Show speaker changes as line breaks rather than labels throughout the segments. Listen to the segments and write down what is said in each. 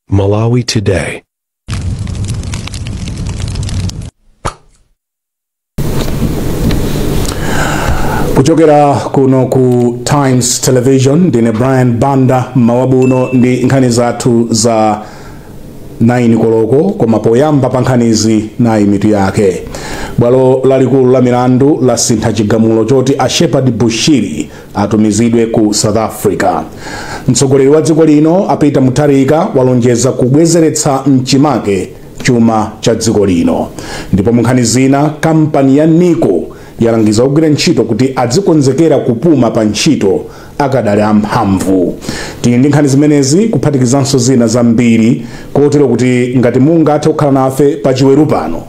Malawi Today.
Kuchokera kuno ku Times Television, ndine Brian Banda. Mmawa buno ndi nkhani zathu za 9 koloko, koma poyamba pa nkhanizi nayi mitu yake. Bwalo lalikulu la milandu lasintha chigamulo choti a Shepherd Bushiri atumizidwe ku South Africa. Mtsogoleri wa dziko lino a Peter Mutharika walonjeza kubwezeretsa mchimake chuma cha dziko lino. Ndipo mu nkhani zina, kampani ya Nico yalangiza ogwira ntchito kuti adzikonzekera kupuma pa ntchito akadali amphamvu. Tili ndi nkhani zimenezi kuphatikizanso zina zambiri, kotero kuti ngati mungathe kukhala nafe pa chiweru pano,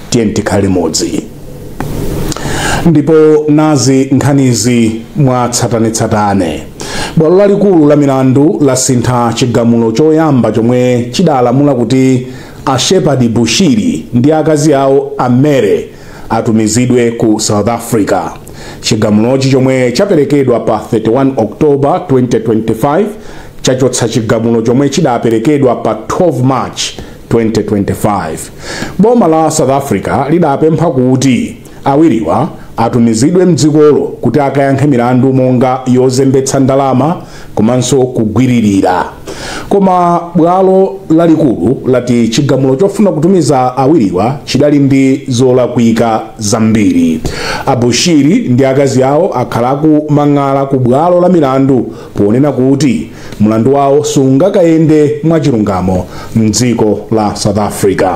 tiye tikhale limodzi. Ndipo nazi nkhanizi mwatsatanetsatane. Bwalo lalikulu la milandu lasintha chigamulo choyamba chomwe chidalamula kuti a Shepherd Bushiri ndi akazi awo a Mary atumizidwe ku South Africa. Chigamulochi, chomwe chaperekedwa pa 31 October 2025, chachotsa chigamulo chomwe chidaperekedwa pa 12 March 2025. Boma la South Africa lidapempha kuti awiriwa atumizidwe mdzikolo kuti akayankhe milandu monga yozembetsa ndalama komanso kugwiririra, koma bwalo lalikulu lati chigamulo chofuna kutumiza awiriwa chidali ndi zolakwika zambiri. Abushiri ndi akazi awo akhala akumang'ala ku bwalo la milandu ponena kuti mlandu wawo sungakayende mwachilungamo mdziko la South Africa.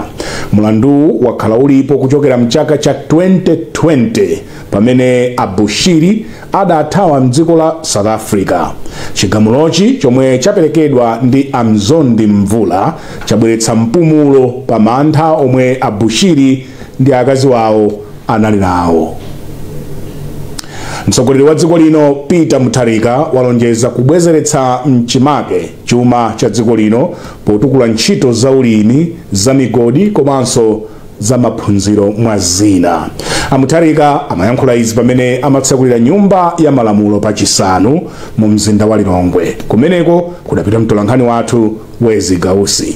Mlanduwu wakhala ulipo kuchokera mchaka cha 2020 pamene Abushiri adathawa mdziko la South Africa. Chigamulochi, chomwe chaperekedwa ndi Amzondi Mvula, chabweretsa mpumulo pa mantha omwe Abushiri ndi akazi wawo anali nawo. Mtsogoleri wa dziko lino Peter Mutharika walonjeza kubwezeretsa mchimake chuma cha dziko lino potukula ntchito za ulimi, za migodi komanso za maphunziro, mwa zina. Amutharika amayankhula izi pamene amatsekulira Nyumba ya Malamulo pachisanu mu mzinda wa Lilongwe. Kumeneko kudapita mtolankhani wathu Wezi Gausi.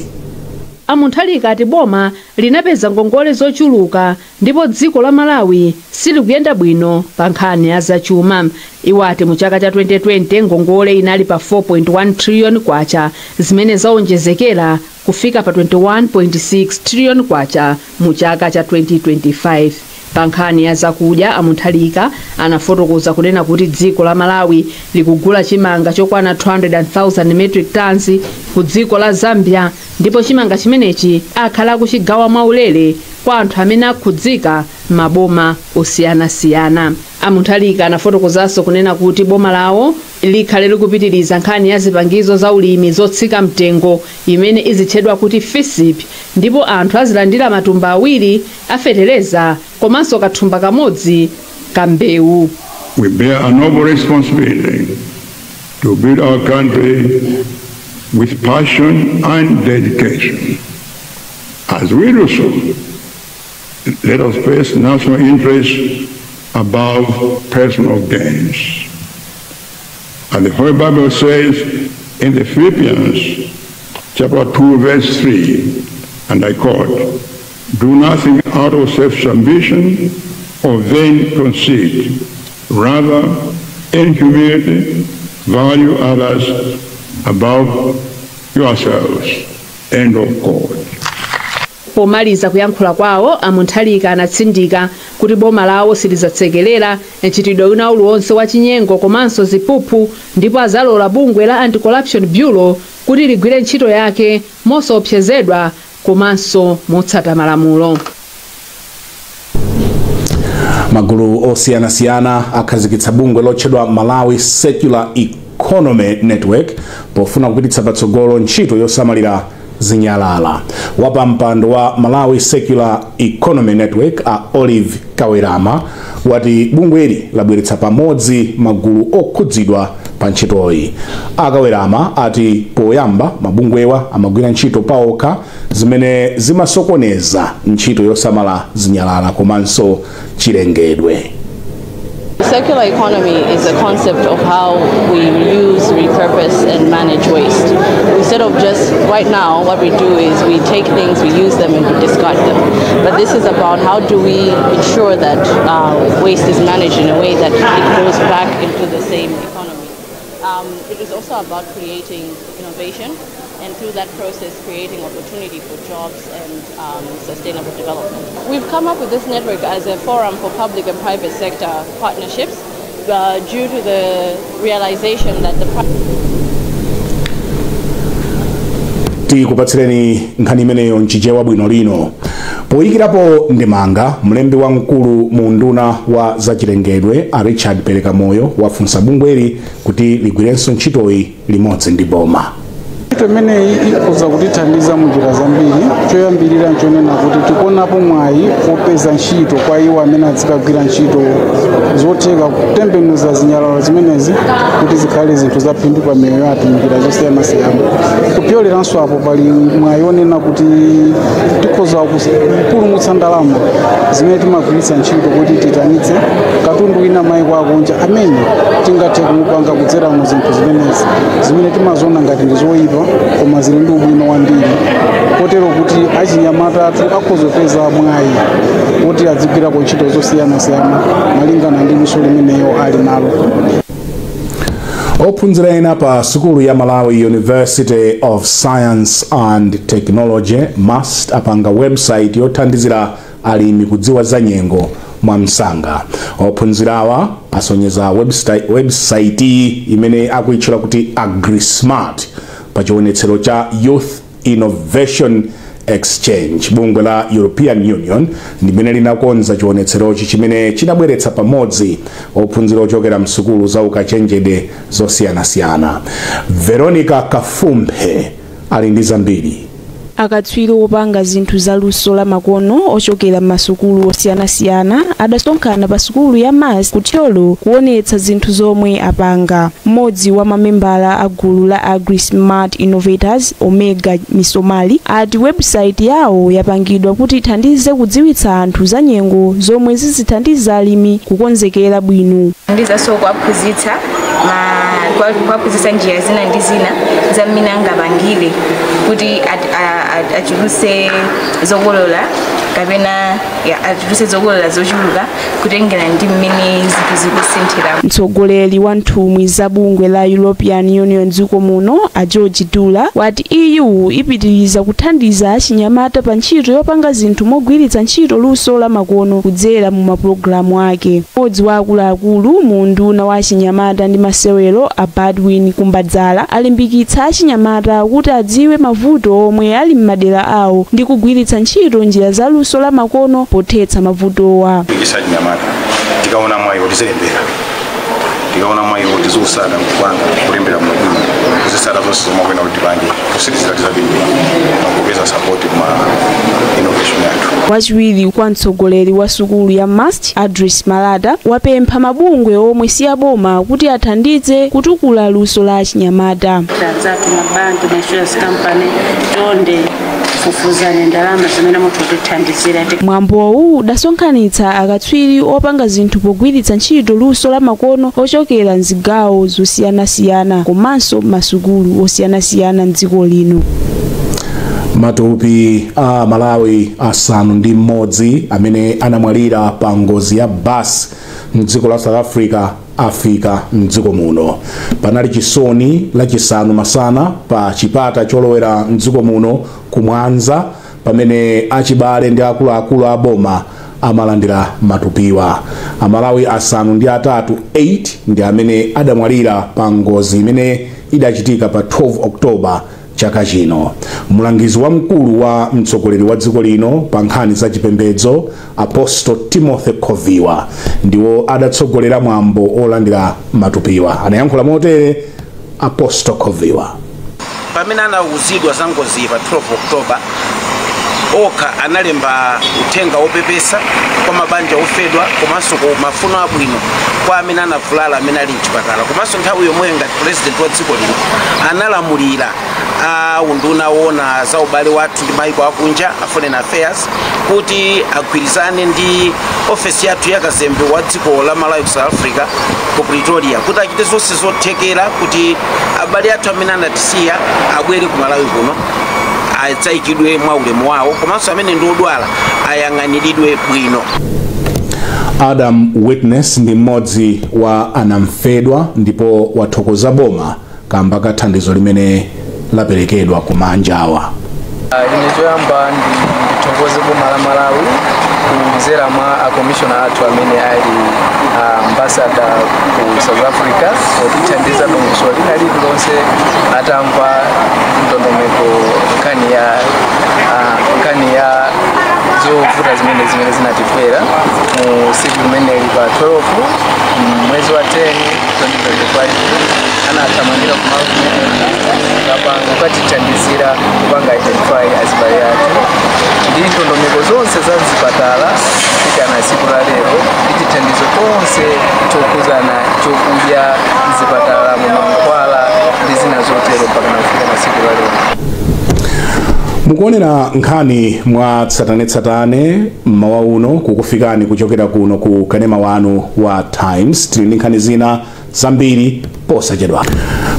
Amutharika ati boma linapeza ngongole zochuluka ndipo dziko la Malawi silikuyenda bwino pa nkhani ya zachuma. Iwo ati mu chaka cha 2020 ngongole inali pa 4.1 trillion kwacha, zimene zaonjezekera kufika pa 21.6 trillion kwacha mu chaka cha 2025. Pa nkhani ya zakudya, Amutharika anafotokoza kunena kuti dziko la Malawi likugula chimanga chokwana 200,000 metric tons ku dziko la Zambia, ndipo chimanga chimenechi akhala akuchigawa mwaulere kwa anthu amene akhudzika maboma osiyanasiyana. Amutharika anafotokozanso kunena kuti boma lawo likhale likupitiriza nkhani ya zipangizo za ulimi zotsika mtengo imene izitchedwa kuti FISP, ndipo anthu azilandira matumba 2 afetereza komanso kathumba kamodzi ka mbewu.
We bear a noble responsibility to build our country with passion and dedication. As we do so, let us place national interests above personal gains. And the Holy Bible says in the Philippians chapter 2 verse 3, and I quote, "Do nothing out of selfish ambition or vain conceit. Rather, in humility, value others above yourselves." End of quote.
Pomaliza kuyankhula kwawo, Amutharika anatsindika kuti boma lawo silizatsekerera mchitidwe wina uliwonse wa chinyengo komanso ziphuphu, ndipo azalola bungwe la Anti-Corruption Bureau kuti ligwire ntchito yake mosaopsezedwa komanso motsata malamulo.
Magulu osiyanasiyana akhazikitsa bungwe lotchedwa Malawi Circular Economy Network pofuna kupititsa patsogolo ntchito yosamalira zinyalala. Wapampando wa Malawi Circular Economy Network, a Olive Kawerama, wati bungweli labweretsa pamodzi magulu okhudzidwa pa ntchitoyi. Akawerama ati poyamba mabungwewa amagwira ntchito paokha, zimene zimasokoneza ntchito yosamala zinyalala komanso chilengedwe.
Circular economy is a concept of how we reuse, repurpose, and manage waste. We Instead of just right now, what we do is we take things, we use them, and we discard them. But this is about how do we ensure that waste is managed in a way that it goes back into the same economy. It is also about creating innovation, and through that process creating opportunity for jobs and sustainable development. We've come up with this network as a forum for public and private sector partnerships due to the realization that the
Tikupatsireni nkhani imeneyo mchichewa bwino lino. Poyikirapo ndemanga, mlembi wamkulu mu unduna wa zachilengedwe a Richard Perekamoyo wafunsa bungweli kuti ligwirenso ntchitoyi limodzi ndi boma.
Ntchito imeneyi ikhoza kutithandiza munjira zambiri. Choyambirira nchonena kuti tikuonapo mwayi wopeza ntchito kwa iwo amene azikagwira ntchito zotheka kutembenuza zinyalala zimenezi kuti zikhale zinthu zaphindu pa miyoyo yathu munjira zosiyanasiyana. Kupyoleranso apo pali mwayi wonena kuti tikhoza kupulumutsa ndalama zimene timagwiritsa ntchito kuti titanitse katundu wina mayiko akunja amene tingathe kumupanga kudzera mu zinthu zimenezi zimene timaziona ngati ndi zoyipa koma zili ndi ubwino wambiri, kotero kuti achinyamata athu akhoza kupeza mwayi kuti adzigwirako ntchito zosiyanasiyana malingana ndi luso limeneyo ali nalo.
Ophunzira ena pa sukulu ya Malawi University of Science and Technology, MUST, apanga website yothandizira alimi kudziwa za nyengo mwamsanga. Ophunzirawa asonyeza website imene akuitchula kuti AgriSmart pa chionetsero cha Youth Innovation Exchange. Bungwe la European Union limene linakonza chionetserochi chimene chinabweretsa pamodzi ophunzira ochokera msukulu za ukachenjede zosiyanasiyana. Veronica Kafumphe ali ndi zambiri.
Akatswiri opanga zinthu zaluso la makono ochokera m'masukulu osiyanasiyana adasonkhana pa sukulu ya MUST ku Thyolo kuonetsa zinthu zomwe apanga. Mmodzi wa mamembala a gulu la AgriSmart Innovators, Omega Misomali, ati website yawo yapangidwa kuti ithandize kudziwitsa anthu za nyengo zomwe zizithandiza alimi kukonzekera bwino.
Ndizanso kuwaphunzitsa njira zina ndi zina za mmene angapangire kuti achulutse zokolola kapena achulutse zokolola zochuluka kutengera ndi mmene zinthu zikusinthira.
Mtsogoleri wa nthumwi za bungwe la European Union dziko muno a George Dula wati EU ipitiriza kuthandiza achinyamata pa ntchito yopanga zinthu mogwiritsa ntchito luso la makono kudzera mu mapulogalamu ake. Mmodzi wa akuluakulu mu unduna wa achinyamata ndi masewero a Baldwin Kumbadzala alimbikitsa achinyamata kuti adziwe mavuto omwe ali m'madera awo ndi kugwiritsa ntchito njira za luso la makono pothetsa mavutowa.
Achinyamata tikaona mwayi tizilembera, tikaona mwayi tiziusata kupanga kulembera mabwino kuzisata zonse zomwe akuena kuti tipange kusirizira tizapindula kupeza support kuma innovation yathu.
Wachiwiri kwa mtsogoleri wa sukulu ya MUST, Adris Malata, wapempha mabungwe omwe si aboma kuti athandize kutukula luso la achinyamata.
Anzathu mabanki, ma insurance company, chonde fufuzani ndalama zimene mutithandizira.
Mwambowu udasonkhanitsa akatswiri opanga zinthu pogwiritsa ntchito luso la makono ochokera mzigawo zosiyanasiyana komanso masukulu osiyanasiyana mdziko lino.
Matupi a Malawi 6 amene anamwalira pa ngozi ya basi mdziko la South Africa afika mdziko muno. Panali chisoni lachisanu masana pa chipata cholowera mdziko muno kumwanza pamene achibale ndi akuluakulu a boma amalandira matupiwa. Amalawi 8 8 ndi amene adamwalira pa ngozi imene idachitika pa 12 October chaka chino. Mlangizi wamkulu wa mtsogoleri wa dziko lino pa nkhani za chipembedzo, Apostle Timothy Khoviwa, ndiwo adatsogolera mwambo olandira matupiwa. Anayankhula motere Apostle Khoviwa.
Pamene anauzidwa za ngozi pa 12 October, okha analemba uthenga wopepesa kwa mabanja ofedwa komanso ku mafuno abwino kwa amene anavulala amene ali mchipatala, komanso nthawi yomweyo ngati president wa dziko lino analamulira A unduna woona za ubale wathu ndi maiko akunja, a Foreign Affairs, kuti agwirizane ndi ofesi yathu ya kazembe wa dziko la Malawi ku South Africa ku Pretoria, kuti achite zonse zothekera kuti abale athu amene anatisiya abwere ku Malawi kuno, adzayikidwe mwa ulemu wawo, komanso amene ndi odwala ayang'aniridwe bwino.
Adam Witness ndi mmodzi wa anamfedwa ndipo wathokoza boma kamba ka thandizo limene laperekedwa ku maanjawa.
Ine choyamba ndithokoze boma la Malawi kudzera mwa a commissioner athu amene ali ambassador ku South Africa potithandiza dongosolo lina lililonse atamva ndondomeko nkhani ya zovuta zimene zinatigwera mu tsiku limeneli pa 12 mwezi wa 10 2025. Anathamangira kumalo kumene kukatithandizira kupanga identify azibale athu ndi ndondomeko zonse za mzipatala kufika na tsiku la lero, ndi chithandizo chonse chokhuzana chokudya mzipatala, mu mankhwala ndi zina zotero, mpaka na kufika na tsiku la lero.
Mukuonera nkhani mwa tsatanetsatane mmawa uno, kukufikani kuchokera kuno ku kanema wanu wa Times. Tili ndi nkhani zina zambiri posachedwa.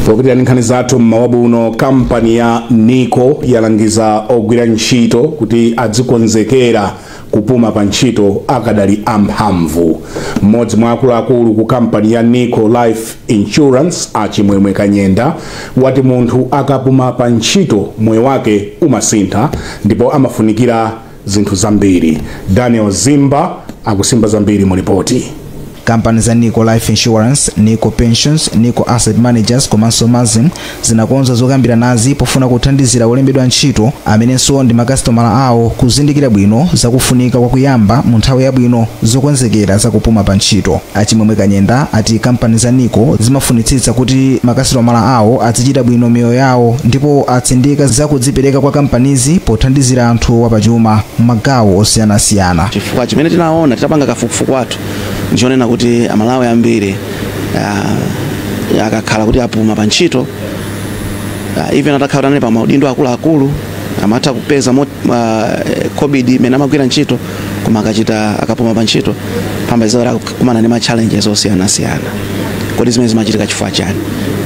Popitira ndi nkhani zathu mmawa buno, kampani ya Nico yalangiza ogwira ntchito kuti adzikonzekera kupuma pa ntchito akadali amphamvu. Mmodzi mwa akuluakulu ku kampani ya Nico Life Insurance, Achimwemwe Kanyenda, wati munthu akapuma pa ntchito moyo wake umasintha ndipo amafunikira zinthu zambiri. Daniel Zimba akusimba zambiri mu ripoti.
Kampani za Nico Life Insurance, Nico Pensions, Nico Asset Managers komanso Mazim zinakonza zokambira nazi pofuna kuthandizira olembedwa ntchito amenenso ndi makasitomala awo kuzindikira bwino zakufunika kwa kuyamba mu nthawi yabwino zokonzekera zakupuma pa ntchito. Achimwemwe Kanyenda ati kampani za Nico zimafunitsitsa kuti makasitomala awo azichita bwino miyoyo yawo, ndipo atsindika zakudzipereka kwa kampanizi pothandizira anthu wapachuma m'magawo osiyanasiyana.
Chifukwa chimene tinaona titapanga kafukufuku athu nchonena kuti Amalawi ambiri akakhala kuti apuma pa ntchito, even atakhala kuti ali pa maudindo akuluakulu, amatha kupeza COVID imene amagwira ntchito, koma akachita akapuma pa ntchito pambazira akukumana ndi ma challenges osiyanasiyana. Kodi zimene zimachitika chifukwa chani?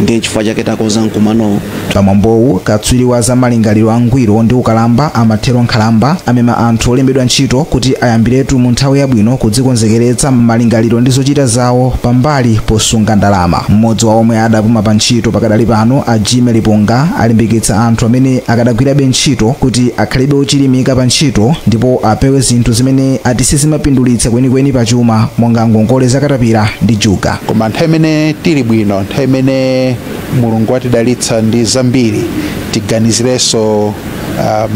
Ndiye chifukwa chake takonza mkumanowu.
Pamwambowu, katswiri wa za malingaliro angwiro ndi ukalamba, Amathero Nkhalamba, amema anthu olembedwa ntchito kuti ayambiretu mu nthawi yabwino kudzikonzekeretsa malingaliro ndi zochita zawo pambali posunga ndalama. Mmodzi wa omwe adapuma pa ntchito pakadali pano, a Jimmy Lipunga, alimbikitsa anthu amene akadagwirabe ntchito kuti akhalebe ochilimika pa ntchito ndipo apewe zinthu zimene ati sizimapindulitsa kwenikweni pachuma, monga ngongole zakatapira ndi juga.
Koma nthawi imene tili bwino, nthawi imene Mulungu watidalitsa ndi zambiri, tiganizirenso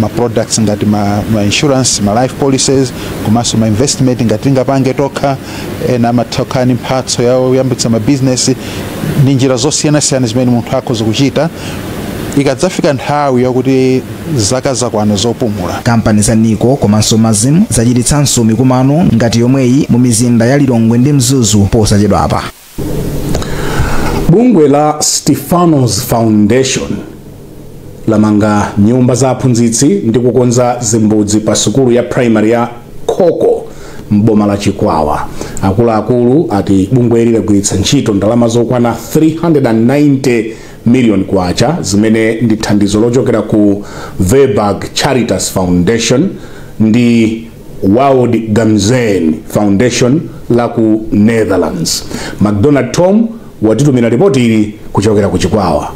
ma products ngati ma insurance, ma life policies, komanso ma investment ngati tingapange tokha. Ena amatha kukhala ndi mphatso yawo kuyambitsa ma business ndi njira zosiyanasiyana zimene munthu akhoza kuchita ikadzafika nthawi yakuti zaka zakwana zopumula.
Kampani za Nico komanso Mazim zachititsanso mikumano ngati yomweyi mu mizinda ya Lilongwe ndi Mzuzu posachedwapa.
Bungwe la Stephanos Foundation lamanga nyumba za aphunzitsi ndi kukonza zimbudzi pa sukulu ya primary ya Khoko m'boma la Chikwawa. Akuluakulu ati bungweli lagwiritsa ntchito ndalama zokwana 390 million kwacha zimene ndi thandizo lochokera ku Verburg Charitas Foundation ndi Wild Gamzen Foundation la ku Netherlands. McDonald Tom watitumira ripoti ili kuchokera ku Chikwawa.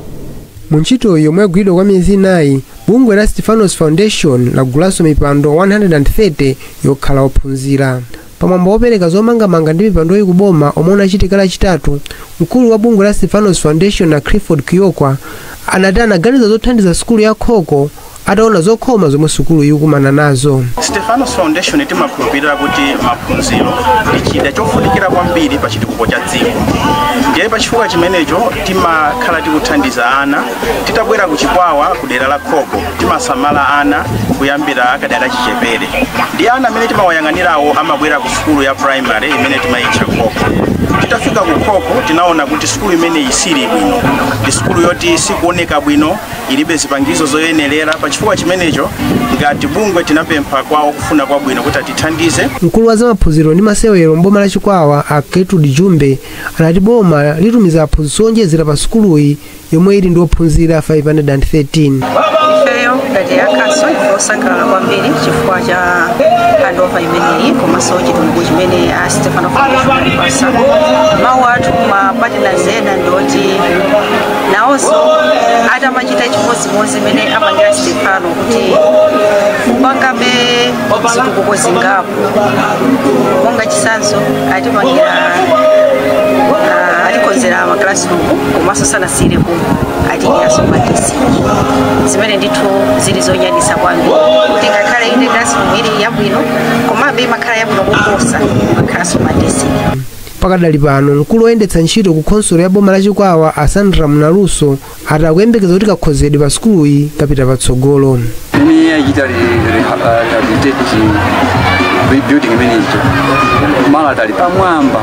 Mu ntchito yomwe yagwiridwa kwa miyezi 4, bungwe la Stephanos Foundation lagulanso mipando 130 yokhala ophunzira. Pamwambo wopereka zomangamanga ndi mipandoyi kuboma omwe unachitika Lachitatu, mkulu wa bungwe la Stephanos Foundation na Clifford Kiyokwa anati anaganiza zothandiza sukulu ya Khoko ataona zokhoma zomwe sukulu ikukumana nazo.
Stephanos Foundation timakhulupirira kuti maphunziro ndi chida chofunikira kwambiri pa chitukuko cha dziko. Ndiye pachifukwa chimenecho timakhala tikuthandiza ana. Titabwera ku Chikwawa ku dera la Khoko, timasamala ana kuyambira akadali achichepere, ndi ana amene timawayang'anirawo amabwera ku sukulu ya primary imene timayitcha Khoko. Titafika ku Khoko tinaona kuti sukulu imeneyi sili bwino, ndi sukulu yoti sikuoneka bwino, ilibe zipangizo zoyenerera. Pachifukwa chimenecho ngati bungwe tinapempha kwawo kufuna kwabwino kuti atithandize.
Mkulu wa zamaphunziro ndi masewero mboma la Chikwawa a Gertrude Jumbe anati boma litumiza aphunzitsi owonjezera pa sukuluyi yomwe ili ndi ophunzira 513.
Ifeyo ngati ya council ife osangalala kwambiri chifukwa cha handover imeneyi komanso chitukuko chimene a Stefano Foundation alipasa. Mawu athu ma partners ena ndoti nawonso atamachita chimodzimodzi imene apangira Stefano kuti kupangabe zitukuko zingapo, monga chitsanzo atipangira atikonzera ma classroom komanso sanasiyire kuno atiyikiranso madeski, zimene ndithu zili zonyadisa kwambiri kuti ngakhale ine classroom ili yabwino komabe imakhala yabwino kuposa makhalanso madeski.
Pakadali pano mkulu woyendetsa ntchito ku khonsolo ya boma la Chikwawa a Sandra Mnaluso ati akuyembekeza kuti kakhozedwe pa sukuluyi kapita patsogolo.
Imene yachita rehabilitate building imeneyi, malo atali pamwamba,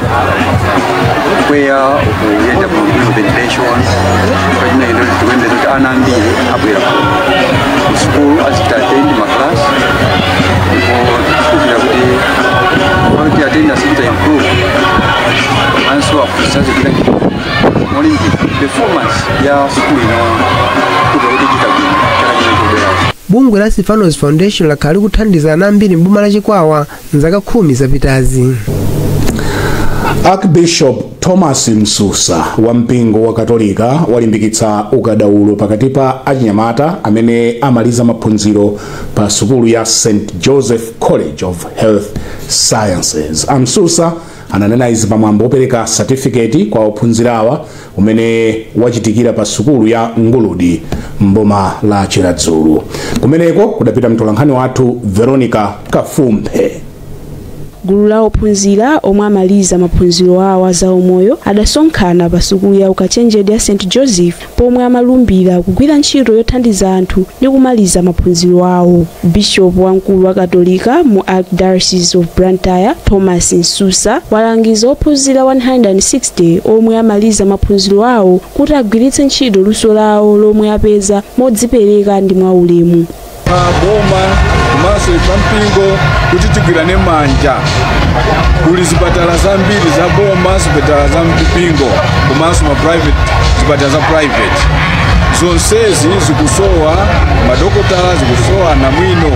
mpweya ukuyenda bwino, ventilation pachina ndo tikuyembekeza kuti ana ambiri abwera ku sukulu azita attend ma class, ndipo tikufuna kuti attendance ita improve komanso aphunzitsi azigwira ntchito molimbika, performance ya sukulu ino kuti ichita bwino chaka chino chobweracho.
Bungwe la Stephanos Foundation lakhala likuthandiza ana ambiri mboma la Chikwawa mzaka 10 zapitazi.
Archbishop Thomas Msusa wa mpingo wa Katolika walimbikitsa ukadaulo pakati pa achinyamata amene amaliza maphunziro pa sukulu ya St Joseph College of Health Sciences. Amsusa ananena izi pamwambo wopereka certificate kwa ophunzirawa umene wachitikira pa sukulu ya Nguludi mboma la Chiradzulu. Kumeneko kudapita mtolankhani wathu Veronica Kafumphe.
Gulu la ophunzira omwe amaliza maphunziro awo za umoyo adasonkhana pa sukulu ya ukachenjede ya St Joseph pomwe amalumbira kugwira ntchito yothandiza anthu ndi kumaliza maphunziro awo. Bishop wamkulu wa Katolika mu Archdiocese of Blantyre Thomas Msusa walangiza ophunzira 160 omwe amaliza maphunziro awo kuti agwiritse ntchito luso lawo lomwe apeza modzipereka ndi mwaulemu.
Boma komanso mpingo kuti tigwirane manja. Kuli zipatala zambiri za boma, zipatala za mpingo komanso ma private, zipatala za private zonsezi zikusowa madokotala, zikusowa namwino,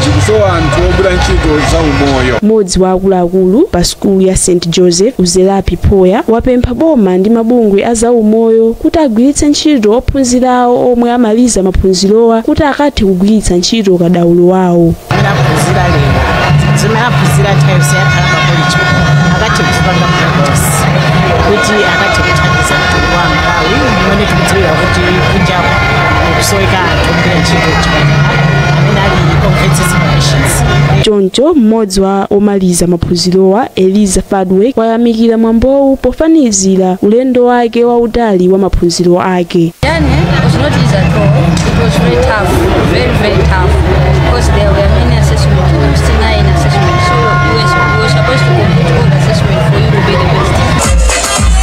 zikusowa anthu ogwira ntchito za umoyo.
Mmodzi wa akuluakulu pa sukulu ya St Joseph Uzelapi Poya wapempha boma ndi mabungwe a zaumoyo kuti agwiritse ntchito ophunzira awo omwe amaliza maphunzirowa kuti akathe kugwiritsa ntchito ukadaulo wawo.
Aphunzira lero zimene aphunzira nthawi yonse yakhala pa college akathe kuzipanga practice kuti akathe kuthandiza mtundu wa Malawi mmene tikudziwira kuti kunjaku kusoweka anthu ogwira ntchito kuchipatala amene ali omvetsetsa patients.
Choncho mmodzi wa omaliza maphunzirowa Eliza Fadwick wayamikira mwambowu pofanizira ulendo wake wautali wa maphunziro ake.
Journey was not easy at all. It was very tough, very, very tough, because there were many assessments, 69 assessments. So you were supposed to complete all assessments for you to be the best.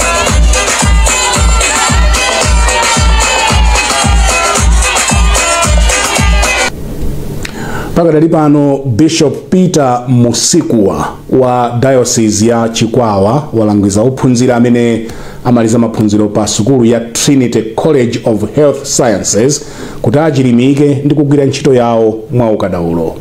Pakadali pano Bishop Peter Musikuwa wa Diocese ya Chikwawa walangiza ophunzira amene amaliza maphunziro pa sukulu ya Trinity College of Health Sciences kuti achilimike ndi kugwira ntchito yawo mwa ukadaulo.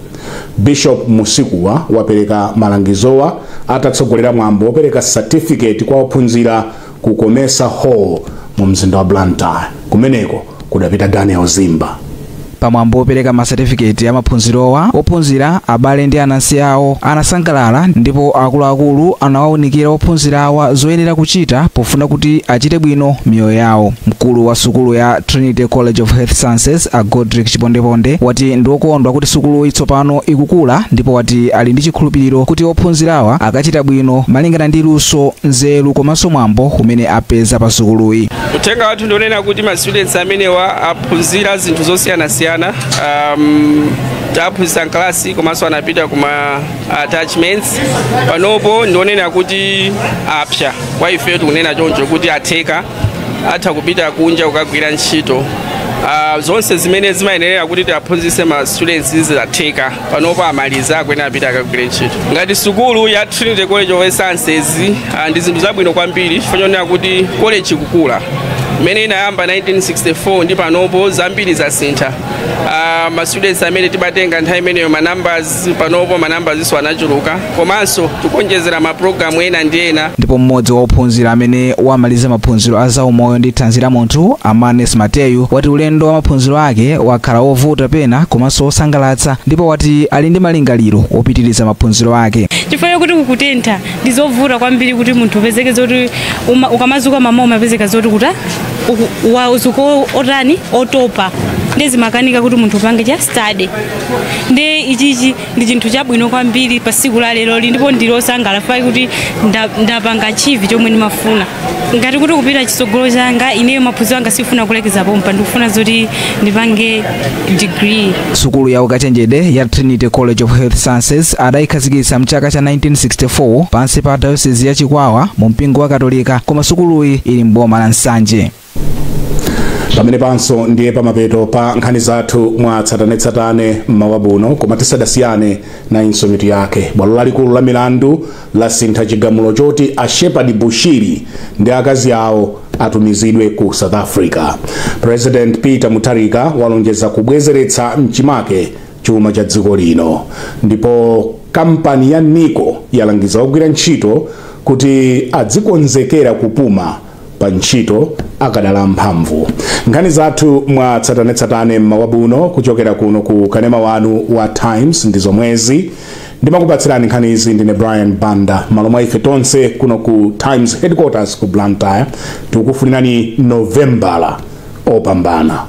Bishop Musikuwa wapereka malangizowa atatsogolera mwambo wopereka certificate kwa ophunzira ku Comesa Hall mu mzinda wa Blantyre. Kumeneko kudapita Daniel Zimba.
Pamwambo wopereka masatifiketi ya maphunzirowa, ophunzira, abale ndi anansi awo anasangalala ndipo akuluakulu anawawunikira ophunzira awa zoyenera kuchita pofuna kuti achite bwino miyoyo yawo. Mkulu Mkulu wa sukulu ya Trinity College of Health Sciences, a Godric Chipondeponde, wati ndiwokondwa kuti sukuluyi tsopano ikukula, ndipo wati ali ndi chikhulupiriro kuti ophunzirawa akachita bwino malingana ndi luso, nzeru komanso mwambo umene apeza pa sukuluyi.
Uthenga wathu ndionena kuti ma students amenewa aphunzira zinthu zosiyanasiyana. Taphunzitsa mkalasi komanso anapita kuma attachments. Panopo ndionena kuti apsa kwa ife, tikunena choncho kuti atheka, atha kupita kunja kukagwira ntchito. Zonse zimene zimayenera kuti tiaphunzitse ma students zatheka. Panopo amaliza, akuyenera apita akagwire ntchito. Ngati sukulu ya Trinity College of Health Sciences, ndi zinthu zabwino kwambiri chifukwa chonena kuti college ikukula. Imene inayamba 1964 ndi panopo zambiri zasintha. Ma students amene timatenga nthawi imeneyo, ma numbers, panopo ma numbers iso anachuluka, komanso tikonjezera ma program ena ndi ena.
Ndipo mmodzi wa ophunzira amene wamaliza maphunziro a zaumoyo ndi thanzi la munthu, Amanes Mateyu, wati ulendo wa maphunziro ake wakhala wovuta pena komanso wosangalatsa, ndipo wati ali ndi malingaliro opitiriza maphunziro ake.
Chifukwa kuti kukutentha, ndi zovuta kwambiri kuti munthu upezeke zoti ukamazuka mama umapezeka zoti kuta uzuka otani, otopa, ndi zimakanika kuti munthu upange cha study. Ndi ichichi ndi chinthu chabwino kwambiri pa tsiku la leroli, ndipo ndilosangala kuti ndapanga achieve chomwe ndimafuna. Ngati kuti kupita chitsogolo changa, ineyo maphunziro anga sifuna kulekeza pompa, ndikufuna zoti ndipange degree.
Sukulu ya ukachenjede ya Trinity College of Health Sciences adayikhazikitsa mchaka cha 1964 pansi pa Diocese ya Chikwawa mu mpingo wa Katolika, koma sukuluyi ili mboma la Nsanje.
Pamene panso ndiye pamapeto pa nkhani zathu mwa tsatanetsatane mmawa buno, koma tisadasiyane nayinso mitu yake. Bwalo lalikulu la milandu lasintha chigamulo choti a Shepherd Bushiri ndi akazi awo atumizidwe ku South Africa. President Peter Mutharika walonjeza kubwezeretsa mchimake chuma cha dziko lino, ndipo kampani ya Nico yalangiza ogwira ntchito kuti adzikonzekera kupuma pa ntchito akadala mphamvu. Nkhani zathu mwa tsatanetsatane mmawa buno kuchokera kuno ku kanema wanu wa Times ndi zomwezi. Ndimakupatsirani nkhani izi ndine Brian Banda. Malo mwa ife tonse kuno ku Times headquarters ku Blantyre, tikukufunirani Novembala opambana.